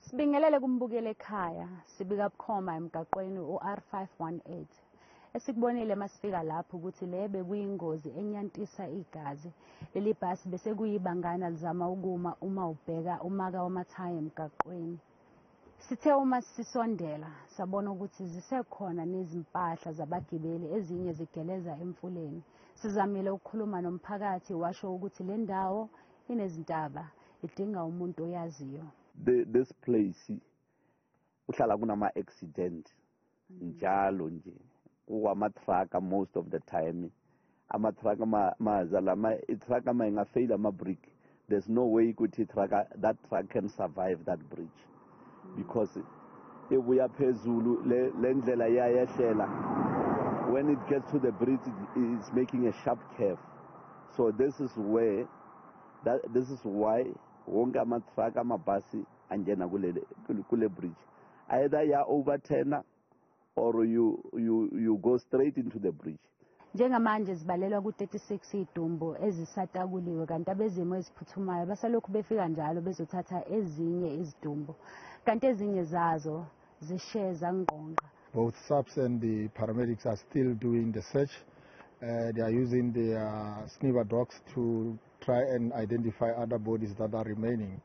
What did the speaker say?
Sibingelele kumbukeli ekhaya, sibika bukhoma emgaqweni u-R518. Esikubonile masifika lapho ukuthi le bekuyingozi enyantisa igazi. Leli bhasi bese kuyibangana lizama ukuma uma ubheka umaka wamathayi emgaqweni. Sithe uma sisondela sabona ukuthi zisekhona nezimpahla zabagibeli, ezinye zigeleza emfuleni. Sizamile ukukhuluma nomphakathi, washo ukuthi le ndawo inezintaba, idinga umuntu oyaziyo. This place kuhlala kunama accident njalo nje, kuwama-truck most of the time. Ama-truck maza lama i-truck ma ingafeyila ama-brake, there's no way ukuthi truck, that truck can survive that bridge because ibuya phezulu, le ndlela iyayehlela. When it gets to the bridge, it's making a sharp curve. So this is why wonke ama-truck, amabhasi angena kule bridge, either ya overturner or you go straight into the bridge. Njengamanje zibalelwa ku-36 izidumbu ezisatakuliwe, kanti abezimo eziphuthumayo basalokhu befika njalo bezothatha ezinye izidumbu, kanti ezinye zazo zishe zangqongqa. Both SAPS and the paramedics are still doing the search. They are using the sniffer dogs to try and identify other bodies that are remaining.